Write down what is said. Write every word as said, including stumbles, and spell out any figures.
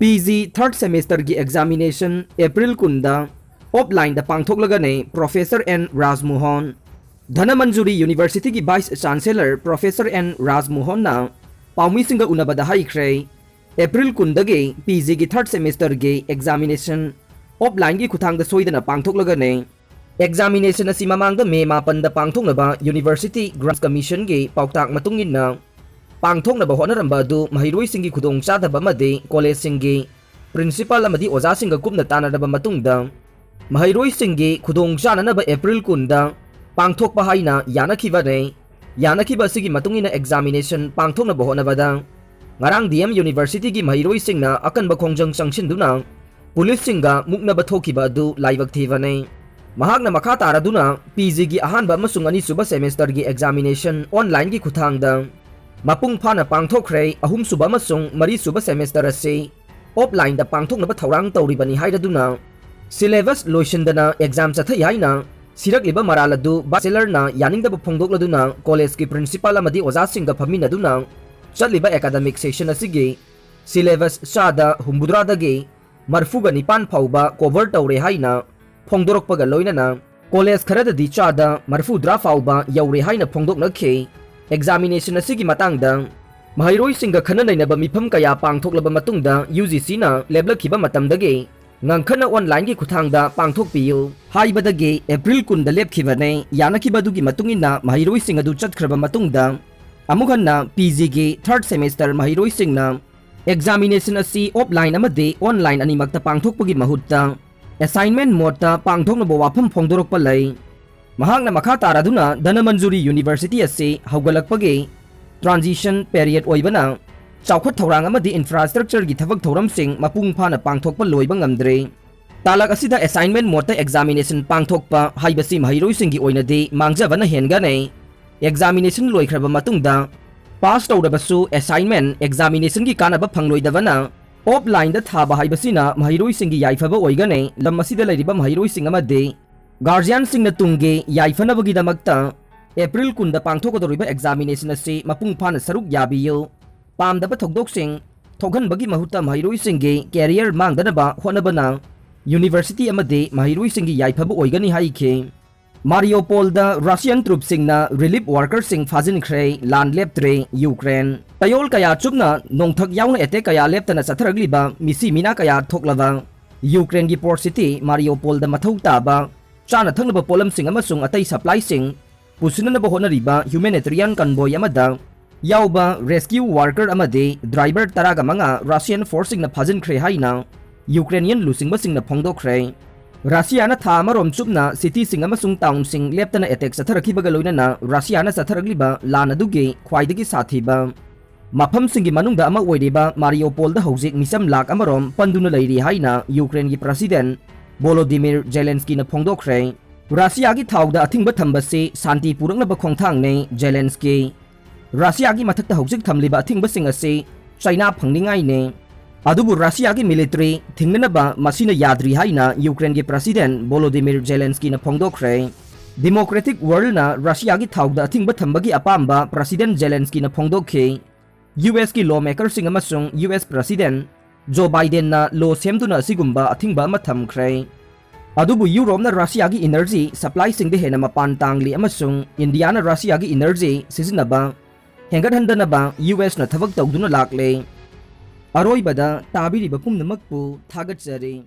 P G third semesterꯒꯤ examination April ꯀꯨꯟꯗ offlineꯗ ꯄꯥꯡꯊꯣꯛꯂꯒꯅꯤ꯫ Professor N ꯔꯥꯖꯃꯣꯍꯟ꯫ Dhanamanjuri Universityꯒꯤ Vice Chancellor Professor N ꯔꯥꯖꯃꯣꯍꯟꯅ ꯄꯥꯎꯃꯤꯁꯤꯡꯒ ꯎꯅꯕꯗ ꯍꯥꯏꯈ꯭ꯔꯦ, April ꯀꯨꯟꯗꯒꯤ P Gꯒꯤ third semesterꯒꯤ examination offlineꯒꯤ ꯈꯨꯊꯥꯡꯗ ꯁꯣꯏꯗꯅ ꯄꯥꯡꯊꯣꯛꯂꯒꯅꯤ꯫ Examination ꯑꯁꯤ ꯃꯃꯥꯡꯗ ꯃꯦ ꯃꯥꯄꯟꯗ ꯄꯥꯡꯊꯣꯛꯅꯕ University Grants Commissionꯒꯤ ꯄꯥꯎꯇꯥꯛ ꯃꯇꯨꯡ ꯏꯟꯅ ꯄꯥꯡꯊꯣꯛꯅꯕ ꯍꯣꯠꯅꯔꯝꯕ ꯑꯗꯨ ꯃꯍꯩꯔꯣꯏꯁꯤꯡꯒꯤ ꯈꯨꯗꯣꯡꯆꯥꯗꯕ ꯑꯃꯗꯤ collegeꯁꯤꯡꯒꯤ principal ꯑꯃꯗꯤ ꯑꯣꯖꯥꯁꯤꯡꯒ ꯀꯨꯞꯅ ꯇꯥꯟꯅꯔꯕ ꯃꯇꯨꯡꯗ ꯃꯍꯩꯔꯣꯏꯁꯤꯡꯒꯤ ꯈꯨꯗꯣꯡꯆꯥꯅꯅꯕ April ꯀꯨꯟꯗ ꯄꯥꯡꯊꯣꯛꯄ ꯍꯥꯏꯅ ꯌꯥꯅꯈꯤꯕꯅꯤ꯫ ꯌꯥꯅꯈꯤꯕ ꯑꯁꯤꯒꯤ ꯃꯇꯨꯡ ꯏꯟꯅ examination ꯄꯥꯡꯊꯣꯛꯅꯕ ꯍꯣꯠꯅꯕꯗ ꯉꯔꯥꯡ D M Universityꯒꯤ ꯃꯍꯩꯔꯣꯏꯁꯤꯡꯅ ꯑꯀꯟꯕ ꯈꯣꯡꯖꯪ ꯆꯪꯁꯤꯟꯗꯨꯅ ꯄꯨꯂꯤꯁꯁꯤꯡꯒ ꯃꯨꯛꯅꯕ ꯊꯣꯛꯈꯤꯕ ꯑꯗꯨ ꯂꯥꯏꯕꯛ ꯊꯤꯕꯅꯤ꯫ ꯃꯍꯥꯛꯅ ꯃꯈꯥ ꯇꯥꯔꯗꯨꯅ P Gꯒꯤ ꯑꯍꯥꯟꯕ ꯑꯃꯁꯨꯡ ꯑꯅꯤꯁꯨꯕ semesterꯒꯤ examination onlineꯒꯤ ꯈꯨꯊꯥꯡꯗ ꯃꯄꯨꯡ ꯐꯥꯅ ꯄꯥꯡꯊꯣꯛꯈ꯭ꯔꯦ꯫ ꯑꯍꯨꯝꯁꯨꯕ ꯑꯃꯁꯨꯡ ꯃꯔꯤꯁꯨꯕ semester ꯑꯁꯤ offlineꯗ ꯄꯥꯡꯊꯣꯛꯅꯕ ꯊꯧꯔꯥꯡ ꯇꯧꯔꯤꯕꯅꯤ ꯍꯥꯏꯔꯗꯨꯅ syllabus ꯂꯣꯏꯁꯤꯟꯗꯅ exam ꯆꯠꯊꯩ ꯍꯥꯏꯅ ꯁꯤꯔꯛꯂꯤꯕ ꯃꯔꯥꯜ ꯑꯗꯨ Vice Chancellorꯅ ꯌꯥꯅꯤꯡꯗꯕ ꯐꯣꯡꯗꯣꯛꯂꯗꯨꯅ collegeꯀꯤ principal ꯑꯃꯗꯤ ꯑꯣꯖꯥꯁꯤꯡꯒ ꯐꯝꯃꯤꯟꯅꯗꯨꯅ ꯆꯠꯂꯤꯕ academic session ꯑꯁꯤꯒꯤ syllabus ꯆꯥꯗ ꯍꯨꯝꯐꯨꯇꯔꯥꯗꯒꯤ ꯃꯔꯐꯨꯒ ꯅꯤꯄꯥꯟ ꯐꯥꯎꯕ cover ꯇꯧꯔꯦ ꯍꯥꯏꯅ ꯐꯣꯡꯗꯣꯔꯛꯄꯒ ꯂꯣꯏꯅꯅ college ꯈꯔꯗꯗꯤ ꯆꯥꯗ ꯃꯔꯐꯨꯇꯔꯥ ꯐꯥꯎꯕ ꯌꯧꯔꯦ ꯍꯥꯏꯅ ꯐꯣꯡꯗꯣꯛꯅꯈꯤ꯫ Examination ꯑꯁꯤꯒꯤ ꯃꯇꯥꯡꯗ ꯃꯍꯩꯔꯣꯏꯁꯤꯡꯒ ꯈꯟꯅ ꯅꯩꯅꯕ ꯃꯤꯐꯝ ꯀꯌꯥ ꯄꯥꯡꯊꯣꯛꯂꯕ ꯃꯇꯨꯡꯗ UGCꯅ ꯂꯦꯞꯂꯛꯈꯤꯕ ꯃꯇꯝꯗꯒꯤ ꯉꯟꯈꯠꯅ onlineꯒꯤ ꯈꯨꯊꯥꯡꯗ ꯄꯥꯡꯊꯣꯛꯄꯤꯌꯨ ꯍꯥꯏꯕꯗꯒꯤ April ꯀꯨꯟꯗ ꯂꯦꯞꯈꯤꯕꯅꯤ꯫ ꯌꯥꯅꯈꯤꯕ ꯑꯗꯨꯒꯤ ꯃꯇꯨꯡ ꯏꯟꯅ ꯃꯍꯩꯔꯣꯏꯁꯤꯡ ꯑꯗꯨ ꯆꯠꯈ꯭ꯔꯕ ꯃꯇꯨꯡꯗ ꯑꯃꯨꯛ ꯍꯟꯅ P Gꯒꯤ third semester ꯃꯍꯩꯔꯣꯏꯁꯤꯡꯅ examination ꯑꯁꯤ offline ꯑꯃꯗꯤ online ꯑꯅꯤꯃꯛꯇ ꯄꯥꯡꯊꯣꯛꯄꯒꯤ ꯃꯍꯨꯠꯇ assignment modeꯇ ꯄꯥꯡꯊꯣꯛꯅꯕ ꯋꯥꯐꯝ ꯐꯣꯡꯗꯣꯔꯛꯄ ꯂꯩ꯫ ꯃꯍꯥꯛꯅ ꯃꯈꯥ ꯇꯥꯔꯗꯨꯅ ꯙꯅꯃꯟꯖꯨꯔꯤ University ꯑꯁꯤ ꯍꯧꯒꯠꯂꯛꯄꯒꯤ transition period ꯑꯣꯏꯕꯅ ꯆꯥꯎꯈꯠ ꯊꯧꯔꯥꯡ ꯑꯃꯗꯤ infrastructureꯒꯤ ꯊꯕꯛ ꯊꯧꯔꯝꯁꯤꯡ ꯃꯄꯨꯡ ꯐꯥꯅ ꯄꯥꯡꯊꯣꯛꯄ ꯂꯣꯏꯕ ꯉꯝꯗ꯭ꯔꯤ꯫ ꯇꯥꯂꯛ ꯑꯁꯤꯗ assignment modeꯇ examination ꯄꯥꯡꯊꯣꯛꯄ ꯍꯥꯏꯕꯁꯤ ꯃꯍꯩꯔꯣꯏꯁꯤꯡꯒꯤ ꯑꯣꯏꯅꯗꯤ ꯃꯥꯡꯖꯕꯅ ꯍꯦꯟꯒꯅꯤ꯫ Examination ꯂꯣꯏꯈ꯭ꯔꯕ ꯃꯇꯨꯡꯗ pass ꯇꯧꯔꯕꯁꯨ assignment examinationꯒꯤ ꯀꯥꯟꯅꯕ ꯐꯪꯂꯣꯏꯗꯕꯅ offlineꯗ ꯊꯥꯕ ꯍꯥꯏꯕꯁꯤꯅ ꯃꯍꯩꯔꯣꯏꯁꯤꯡꯒꯤ ꯌꯥꯏꯐꯕ ꯑꯣꯏꯒꯅꯤ꯫ ꯂꯝ ꯑꯁꯤꯗ ꯂꯩꯔꯤꯕ ꯃꯍꯩꯔꯣꯏꯁꯤꯡ ꯑꯃꯗꯤ guardianꯁꯤꯡꯅ ꯇꯨꯡꯒꯤ ꯌꯥꯏꯐꯅꯕꯒꯤꯗꯃꯛꯇ April ꯀꯨꯟꯗ ꯄꯥꯡꯊꯣꯛꯀꯗꯧꯔꯤꯕ examination ꯑꯁꯤ ꯃꯄꯨꯡ ꯐꯥꯅ ꯁꯔꯨꯛ ꯌꯥꯕꯤꯌꯨ꯫ ꯄꯥꯝꯗꯕ ꯊꯧꯗꯣꯛꯁꯤꯡ ꯊꯣꯛꯍꯟꯕꯒꯤ ꯃꯍꯨꯠꯇ ꯃꯍꯩꯔꯣꯏꯁꯤꯡꯒꯤ career ꯃꯥꯡꯗꯅꯕ ꯍꯣꯠꯅꯕꯅ university ꯑꯃꯗꯤ ꯃꯍꯩꯔꯣꯏꯁꯤꯡꯒꯤ ꯌꯥꯏꯐꯕ ꯑꯣꯏꯒꯅꯤ ꯍꯥꯏꯈꯤ꯫ ꯃꯥꯔꯤꯌꯣꯄꯣꯜꯗ Russian troops ꯁꯤꯡꯅ relief worker ꯁꯤꯡ ꯐꯥꯖꯤꯟꯈ꯭ꯔꯦ, ꯂꯥꯟ ꯂꯦꯞꯇ꯭ꯔꯦ ꯌꯨꯀ꯭ꯔꯦꯟ꯫ ꯆꯌꯣꯜ ꯀꯌꯥ ꯆꯨꯞꯅ ꯅꯣꯡꯊꯛ ꯌꯥꯎꯅ attack ꯀꯌꯥ ꯂꯦꯞꯇꯅ ꯆꯠꯊꯔꯛꯂꯤꯕ ꯃꯤꯁꯤ ꯃꯤꯅꯥ ꯀꯌꯥ ꯊꯣꯛꯂꯕ ꯌꯨꯀ꯭ꯔꯦꯟꯒꯤ port city ꯃꯥꯔꯤꯌꯣꯄꯣꯜꯗ ꯃꯊꯧ ꯇꯥꯕ ꯆꯥꯅ ꯊꯛꯅꯕ ꯄꯣꯠꯂꯝꯁꯤꯡ ꯑꯃꯁꯨꯡ ꯑꯇꯩ supply ꯁꯤꯡ ꯄꯨꯁꯤꯟꯅꯅꯕ ꯍꯣꯠꯅꯔꯤꯕ humanitarian convoy ꯑꯃꯗ ꯌꯥꯎꯕ rescue worker ꯑꯃꯗꯤ driver ꯇꯔꯥꯒ ꯃꯉꯥ Russian force ꯁꯤꯡꯅ ꯐꯥꯖꯤꯟꯈ꯭ꯔꯦ ꯍꯥꯏꯅ Ukrainian ꯂꯨꯆꯤꯡꯕꯁꯤꯡꯅ ꯐꯣꯡꯗꯣꯛꯈ꯭ꯔꯦ꯫ ꯔꯁꯤꯌꯥꯅ ꯊꯥ ꯑꯃꯔꯣꯝ ꯆꯨꯞꯅ city ꯁꯤꯡ ꯑꯃꯁꯨꯡ town ꯁꯤꯡ ꯂꯦꯞꯇꯅ attack ꯆꯠꯊꯔꯛꯈꯤꯕꯒ ꯂꯣꯏꯅꯅ ꯔꯁꯤꯌꯥꯅ ꯆꯠꯊꯔꯛꯂꯤꯕ ꯂꯥꯟ ꯑꯗꯨꯒꯤ ꯈ꯭ꯋꯥꯏꯗꯒꯤ ꯁꯥꯊꯤꯕ ꯃꯐꯝꯁꯤꯡꯒꯤ ꯃꯅꯨꯡꯗ ꯑꯃ ꯑꯣꯏꯔꯤꯕ ꯃꯥꯔꯤꯌꯣꯄꯣꯜꯗ ꯍꯧꯖꯤꯛ ꯃꯤꯆꯝ ꯂꯥꯈ ꯑꯃꯔꯣꯝ ꯄꯟꯗꯨꯅ ꯂꯩꯔꯤ ꯍꯥꯏꯅ ꯌꯨꯀ꯭ꯔꯦꯟꯒꯤ President Volodymyr Zelenskyꯅ ꯐꯣꯡꯗꯣꯛꯈ꯭ꯔꯦ꯫ ꯔꯁꯤꯌꯥꯒꯤ ꯊꯥꯎꯗ ꯑꯊꯤꯡꯕ ꯊꯝꯕꯁꯤ ꯁꯥꯟꯇꯤ ꯄꯨꯔꯛꯅꯕ ꯈꯣꯡꯊꯥꯡꯅꯤ, ꯖꯦꯂꯦꯟꯁꯀꯤ꯫ ꯔꯁꯤꯌꯥꯒꯤ ꯃꯊꯛꯇ ꯍꯧꯖꯤꯛ ꯊꯝꯂꯤꯕ ꯑꯊꯤꯡꯕꯁꯤꯡ ꯑꯁꯤ ꯆꯩꯅꯥ ꯐꯪꯅꯤꯡꯉꯥꯏꯅꯤ꯫ ꯑꯗꯨꯕꯨ ꯔꯁꯤꯌꯥꯒꯤ military ꯊꯤꯡꯅꯅꯕ ꯃꯁꯤꯅ ꯌꯥꯗ꯭ꯔꯤ ꯍꯥꯏꯅ ꯌꯨꯀ꯭ꯔꯦꯟꯒꯤ President Volodymyr Zelenskyꯅ ꯐꯣꯡꯗꯣꯛꯈ꯭ꯔꯦ꯫ Democratic worldꯅ ꯔꯁꯤꯌꯥꯒꯤ ꯊꯥꯎꯗ ꯑꯊꯤꯡꯕ ꯊꯝꯕꯒꯤ ꯑꯄꯥꯝꯕ President Zelenskyꯅ ꯐꯣꯡꯗꯣꯛꯈꯤ꯫ USꯀꯤ lawmakerꯁꯤꯡ ꯑꯃꯁꯨꯡ US President Joe Bidenꯅ law ꯁꯦꯝꯗꯨꯅ ꯑꯁꯤꯒꯨꯝꯕ ꯑꯊꯤꯡꯕ ꯑꯃ ꯊꯝꯈ꯭ꯔꯦ꯫ ꯑꯗꯨꯕꯨ ꯌꯨꯔꯣꯞꯅ ꯔꯁꯤꯌꯥꯒꯤ energy supplyꯁꯤꯡꯗ ꯍꯦꯟꯅ ꯃꯄꯥꯟ ꯇꯥꯡꯂꯤ ꯑꯃꯁꯨꯡ ꯏꯟꯗꯤꯌꯥꯅ ꯔꯁꯤꯌꯥꯒꯤ energy ꯁꯤꯖꯤꯟꯅꯕ ꯍꯦꯟꯒꯠꯍꯟꯗꯅꯕ USꯅ ꯊꯕꯛ ꯇꯧꯗꯨꯅ ꯂꯥꯛꯂꯦ꯫ ꯑꯔꯣꯏꯕꯗ ꯇꯥꯕꯤꯔꯤꯕ ꯄꯨꯝꯅꯃꯛꯄꯨ ꯊꯥꯒꯠꯆꯔꯤ꯫